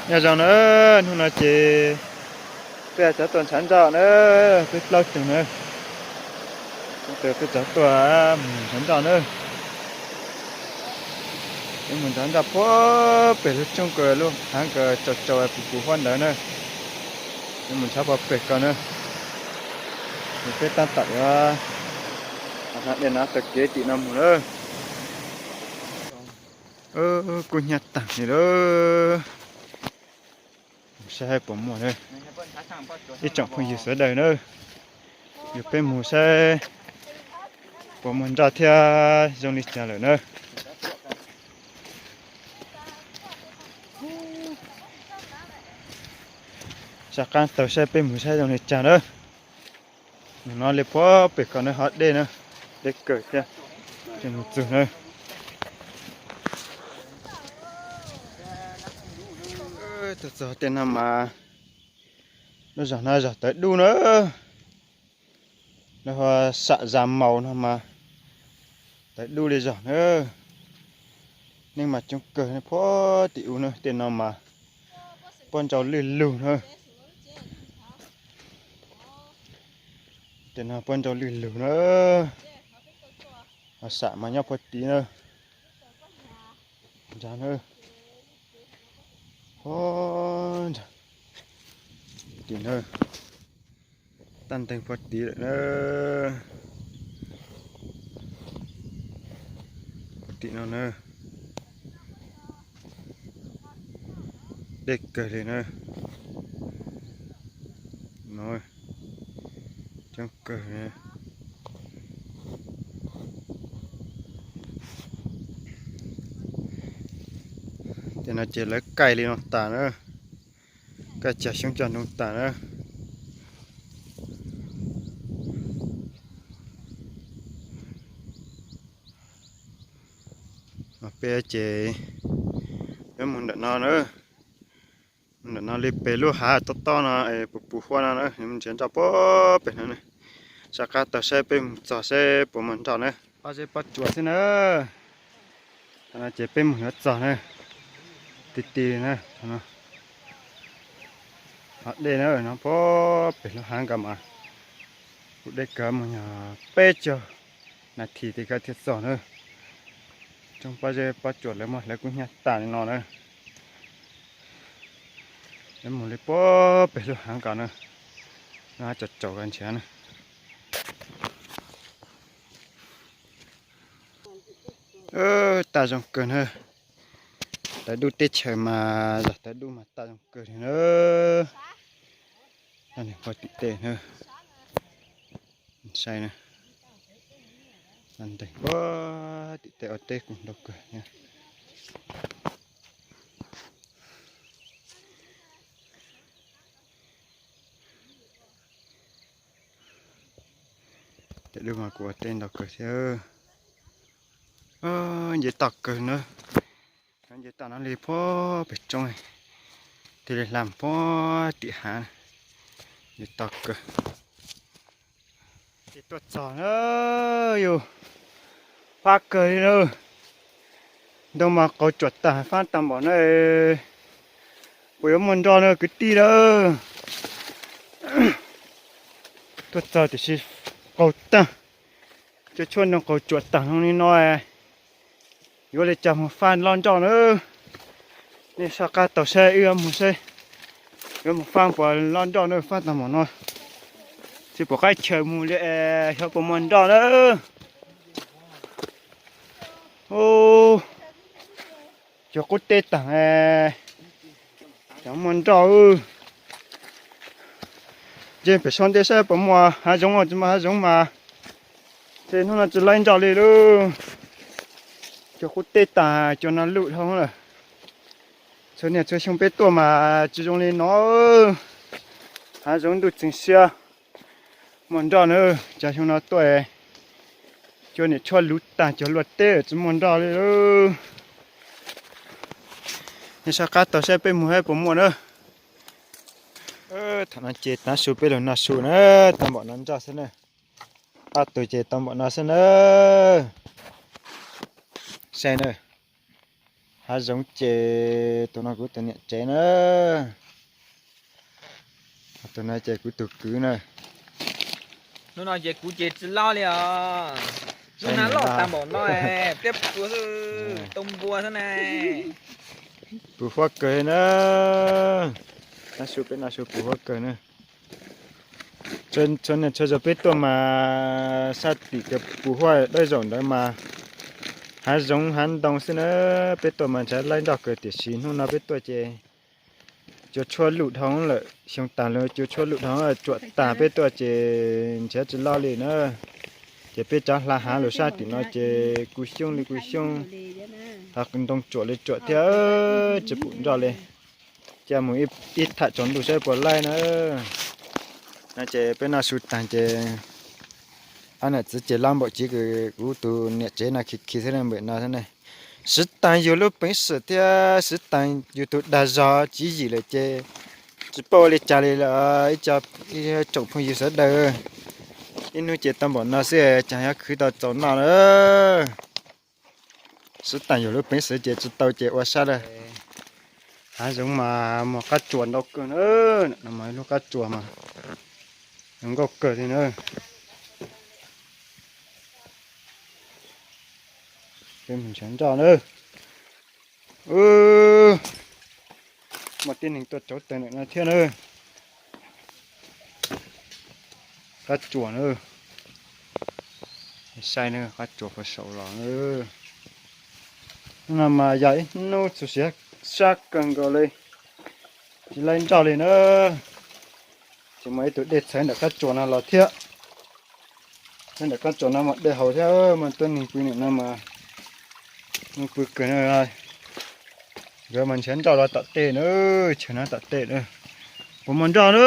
Nyob zoo na, hnub no ces peb cov tuaj ntshav nroj na, peb plaub tug na, peb cov tuaj mus ntshav nroj na. Peb mus ntshav nroj puag pem lub tsoob ko, lub haav ko tsaus tsaus puv puv huab ntawd na. Peb mus ntshav puag pem ko na. Ces peb tab tom yuav hnav dej no taug kev tim no mus na. Kub hnyiab tag li lawm. Saib puas muaj na. Ib tsoom phooj ywg sawv daws na, yog peb mus saib puas muaj nroj thiab zoo li cas lawm na. Sab qab taug saib peb mus saib zoo li cas na. Mus no li puag pem ko na, ho dej na, dej kawg thiab. Ces mus txug na. Tuaj txog tej no mas lub zog no zog tawv dub na. Lub sam zas maus no mas tawv dub li zog na. Neeg mas coob kawg puag tim ub na, tej no mas puab nrau lwj lug na. Tej no puab nrau lwj lug na. Ho sam mas nyob puag tid na. Nrad na. Tim na, tab nteeg puag tid lawm na. Tim no na, dej kawg li na. No, coob kawg. Tej no ces lawv kaij li no tas na, kaij cag xyoob cag ntoo tas na. Peb ces yuav mus ntawm no na, mus ntawm no li pem lub hav tob tob no, puv puv huab no na, nrhiav nroj puag pem no na. Sab qab taug saib peb mus txog saib puas muaj nroj na. Pob zeb pob tsuas xwb na. Thaum no ces peb mus yuav txog na, ti ti na. Ho dej na, no puag pem lub hav nkaus mas kuj dej kawg, mus yog peb caug nas this tis ko thiaj txog na. Tsoob pob zeb pob tsuas lawv muab hlawv kub hnyiab tas li no na. Lawv mus li puag pem lub hav nkaus na, no tsaus tsaus ko nrhiav na. Tag zoo kawg na. Tawv dub teb chaws mas zog tawv dub mas tag zoo kawg li na. Puag tim tej na, saib na, nteeg puag tim tej ua teb kuj ntau kawg. Tej dub mas kuj ua teb ntau kawg thiab. Nce toj kawg na, nce toj no li puag pem roob, thiaj li hla puag tim hav, nce toj kawg. Ces tuaj txog na, yus fab kawg li na. Ntoo mas qaug tsuam tag, fab tag npaum no, puas yuav muaj nroj na kwv tij na. Tuaj txog tiam sis qaug tag, cov tshuaj ntoo qaug tsuam tag zoo li no, yuav li cas mus fab loj nroj na. Nej soj qab taug saib wb mus saib, yuav mus fab puas loj nroj na, fab tag npaum no. Tsis pom qab chaws mus li es xyov puas muaj nroj na. Cov qub teb tag, xyov muaj nroj. Nce pem saum ntej saib puas muaj hav zoov, tsis muaj hav zoov mas ces hnub no tsis laib nroj li lauj. Cov qub teb tag, cov no luj dhau lawm. Txhua niaj txhua xyoo peb tuaj mas tsis zoo li no. Hav zoov ntuj txeeg siab, muaj nroj na. Cas xyoo no tuaj cua niam tshuaj luv tag, cov luaj teb tsis muaj nroj li lauj. Nej soj qab taug saib peb mus saib puas muaj na. Thaum no ces tav su peb los noj su na, tau npaum no nroj xwb na. Ob tug ces tau npaum no xwb na. Saib na. Hav zoov ces tus no kuv tus niam tsev na. Tus no ces kuv tus kwv na. Hnub no ces kuv ces tsis loj li os. Lub hnab loj tag npaum no, pliab pua xwb, tau npua xwb ne. Puv huab kawg na. Nab su peb nab su puv huab kawg na. Txhua niaj txhua zaus peb tuaj mas sab tim cov puv huab dawb zaum ntawd mas hav zoov hav ntoo xwb na. Peb tuaj mas ntshav laib nroj kawg tiam sis hnub no peb tuaj ces cua tshuaj luj dhau lawm, xyoo tag los cua tshuaj luj dhau, tsuam tag peb tuaj ces ntshav tsis loj li na. Ces peb tsav hla hav lug sab tim no ces kuj xyoob li kuj xyoob, hav ntoo tsuam li tsuam thiab, tsis pum nroj li. Cia mus ib tham tsaus ntuj saib puas laib na. No ces peb noj su tag ces ob niam txiv ces lab npaum tsiv kws kuv tus niam tsev no khi khi xwb na, npaum no xwb ne. Siv taag yug lub peev xwm thiab siv taag yug tus dag zog tswv yim lawm ces tsis paub ua li cas li lawm. Ib co tsoom phooj ywg sawv daws, ib hnub ces tau npaum no xwb, cas yuav khwv tau txaus noj na. Siv taag yug lub peev xwm ces tsis tau ces ua sab lawm. Hav zoov mas muaj qab tsuas ntau kawg na. No mas ib lub qab tsuas mas zoo nkauj kawg li na. Peb mus nrhiav nroj na. Muaj tib neeg tuaj cauv taws ntawm no thiab na. Qab tsuas na. Saib na, qab tsuas puas saum los na. No mas yog ib hnub txhua siav sab kawg nkaus li, tsis laib nroj li na. Tseem muaj ib tug dej txhawv ntawm qab tsuas no los thiab. Ntawm qab tsuas no mas dej haus thiab, mas tuab neeg pw ntawm no mas, neeg pw kawg no. Nkawd mas nrhiav nroj rau tom tej na, chaw no tom tej na. Puas muaj nroj na?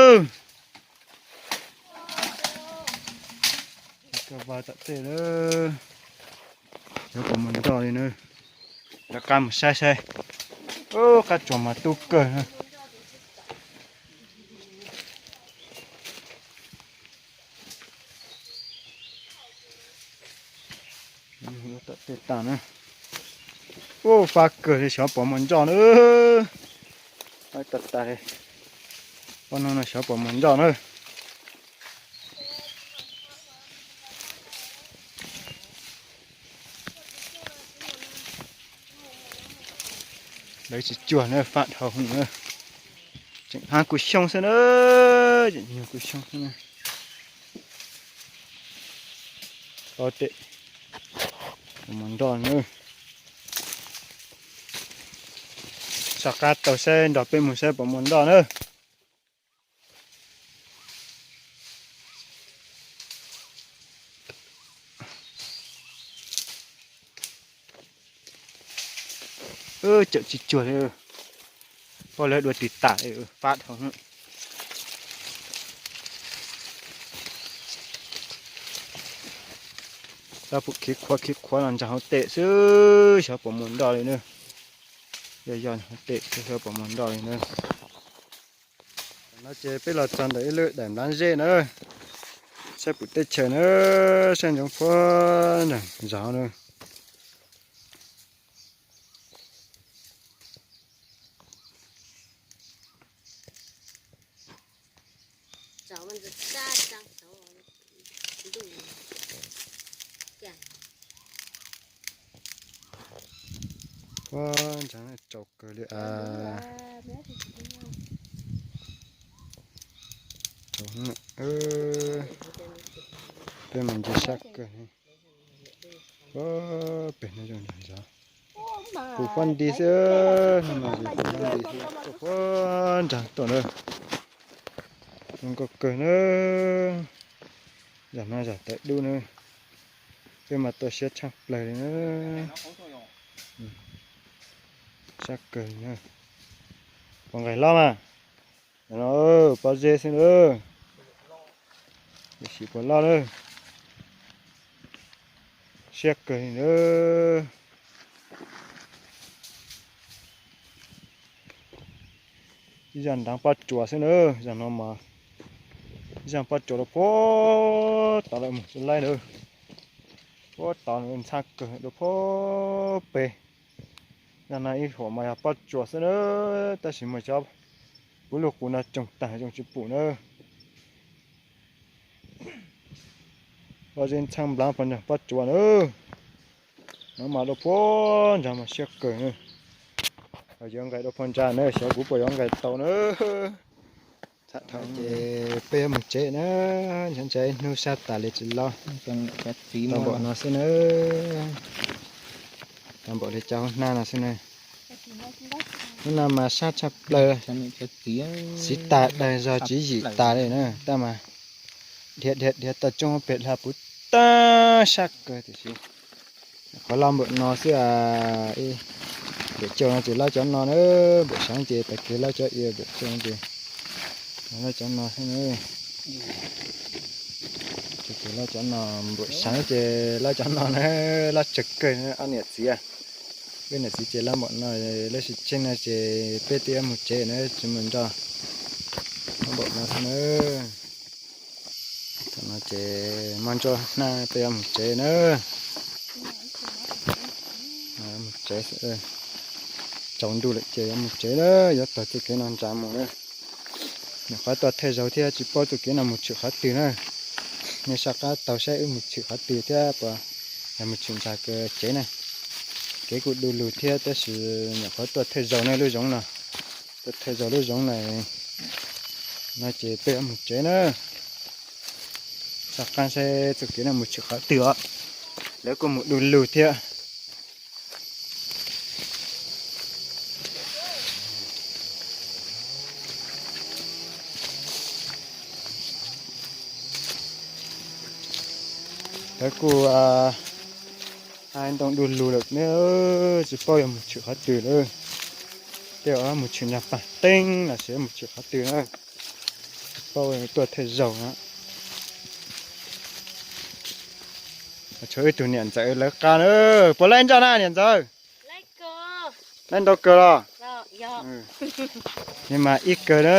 Tom tej na, yuav puas muaj nroj li na. Rov qab mus saib saib. Qab tsuas mas tub kawg na. Tom tej tag na. Ub, fab kawg li, xyov puas muaj nroj na. Fab tag tag li. Pab no no xyov puas muaj nroj na. Lawv tsis cuag na, fab dhau hwv na. Tseem hnav kuj xyoob xwb na, tseem nyuag kuj xyoob xwb na. Ua tej, puas muaj nroj na. Soj qab tau saib nrog peb mus saib puas muaj nroj na. Cawm tsis cuag li, poj lawv dua tis tas li, fab dhau. Tab pum khiv khuav khiv khuav los ntsaag hauv tes xwb, xyov puas muaj nroj li na. Yog yog hauv tes xwb, xyov puas muaj nroj li na. No ces peb los txog ntawm ib lub daim nplaj zeb na, saib pum teb chaws na, saib ntsoov puag nraag zog na. Puag nraag tsaus kawg li as. Peb mas nce sab kawg. Puag pem no zoo nraag zog. Pum huab nti xwb, no mas pum huab nti xwb, puag nraag tuaj na. Zoo nkauj kawg na. Zag no zag tawv dub na. Peb mas tuaj siab tshaaj plawg li na. Sab kawg li na. Puas nqaim loj mas? Pob zeb xwb na. Tab sis puas loj na. Siab kawg li na. Ib zag nraav pob tsuas xwb na, zag no mas ib zag pob tsuas rau puag tod lawm mus tsis laib na. Puag tod ntxhab kawg rau puag pem. Nag no ib huam mas yog pob tsuas xwb na, tab sis muaj cov pub lug qus no tsoog tag zoo tsis pum na. Pob zeb ntxhab nplab pob ntsa pob tsuas na. No mas dua puag ntsa mas siab kawg na. Yuav nqaim dua puag ntsa na, xyov kuv puas yuav nqaim tau na. Thaum ces peb yuav mus tsev na, ntshe ib hnub sab tas li tsis laub. Tau npaum no xwb na. Tau npaum li cov hauv hnab no xwb na. Hnub no mas sab tshaj plaws, siv tas daws zog tswv yim tas li na, tab mas dhia dhia dhia tau coob pem hla puv tag sab kawg tiam sis qhov laub npaum no xwb. Npaum coob no ces laub cov no na, npaum sav ces tag kev laub cov ia, npaum coob ces laub cov no xwb na. Ces laub cov no, npaum sav ces laub cov no na, laub tsawg kawg ob niam txiv. Wb niam txiv ces laub npaum no, lub sij hawm no ces peb twb yuav mus tsev na, tsis mus nroj, laub npaum no xwb na. Thaum no ces muaj ntsuab hnab peb yuav mus tsev na. Mus tsev, tsaus ntuj lawm ces yuav mus tsev na, yuav taug txoj kev no ntsav mus na. Nyuam qhuav tuaj thawj zaug thiab tsis paub txoj kev no mus tshwm qhov twg na. Nej soj qab taug saib wb mus tshwm qhov twg thiab puas yog mus tshwm ntsa kawg tsev na. Kev kuj du lug thiab tab sis nyuam qhuav tuaj thawj zaug na lub zoov no. Tuaj thawj zaug lub zoov na, no ces peb yuav mus tsev na. Soj qab saib txoj kev no mus tshwm qhov twg os. Lawv kuj mus du lug thiab. Lawv kuj hais ntoo du lug lawm ne, tsis paub yuav mus tshwm qhov twg lawm. Tej zaum mus tshwm nrog pag teeb los sis mus tshwm qhov twg na. Tsis paub, tuaj thawj zaug na. Tshuav ib tug niam ntxawm lawv qab na. Puas laib nroj na niam ntxawm? Laib ntau kawg los? Nim mas ib kawg na.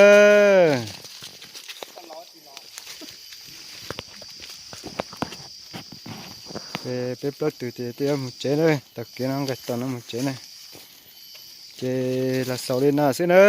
Peb plaub tug ces twb yuav mus tsev na, taug kev no nqis tau no mus tsev na. Ces los xaus li no xwb na.